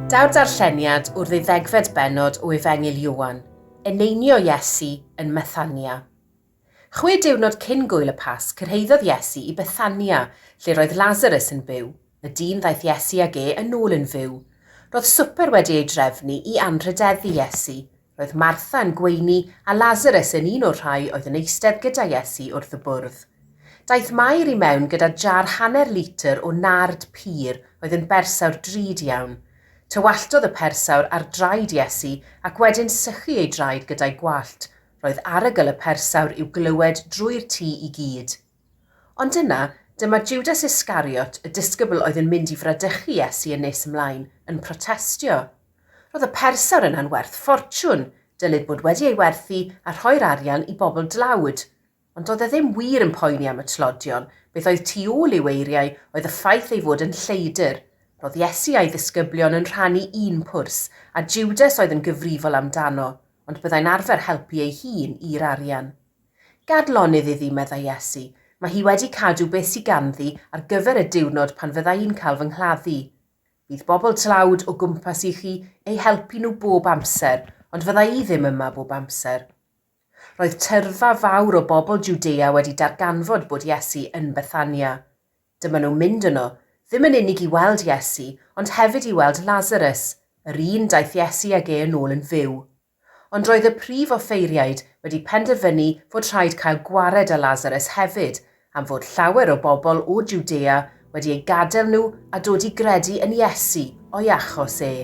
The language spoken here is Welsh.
Daw'r darlleniad o'r ddeuddegfed bennod o Efengyl Ioan, Eneinio Iesu yn Methania. Chwe diwrnod cyn gŵyl y Pasg cyrhaeddodd Iesu i Bethania, lle roedd Lasarus yn byw, y dyn ddaeth Iesu ag e yn ôl yn fyw. Roedd swper wedi ei drefnu i anrhydeddu Iesu. Roedd Martha yn gweini a Lasarus yn un o'r rhai oedd yn eistedd gyda Iesu wrth y bwrdd. Daeth Mair i mewn gyda jar hanner litr o nard pur oedd yn bersawr drud iawn. Tywalltodd y persawr ar draed Iesu ac wedyn sychu ei draed gyda'i gwallt, Roedd arogl y persawr i'w glywed drwy'r tŷ i gyd. Ond yna, dyma Judas Iscariot, y disgybl oedd yn mynd i fradychu Iesu yn nes ymlaen, yn protestio. Roedd y persawr yna'n werth ffortiwn, dylid bod wedi ei werthu a rhoi'r arian i bobl dlawd. Ond doedd e ddim wir yn poeni am y tlodion, beth oedd tu ôl i'w eiriau oedd y ffaith ei fod yn lleidr. Roedd Iesu a'i ddisgyblion yn rhannu un pwrs, a Judas oedd yn gyfrifol amdano, ond byddai'n arfer helpu ei hun i'r arian. Gad lonydd iddi, meddai Iesu, mae hi wedi cadw beth sy ganddi ar gyfer y diwrnod pan fydda i'n cael fy nghladdu. Bydd bobl tlawd o gwmpas i chi eu helpu nhw bob amser, ond fydda i ddim yma bob amser. Roedd tyrfa fawr o bobl Jwdea wedi darganfod bod Iesu yn Bethania. Dyma nhw'n mynd yno, ddim yn unig i weld Iesu, ond hefyd i weld Lasarus, yr un daeth Iesu ag e yn ôl yn fyw. Ond roedd y prif offeiriaid wedi penderfynu fod rhaid cael gwared â Lasarus hefyd, am fod llawer o bobl o Jwdea wedi eu gadael nhw a dod i gredu yn Iesu o'i achos e.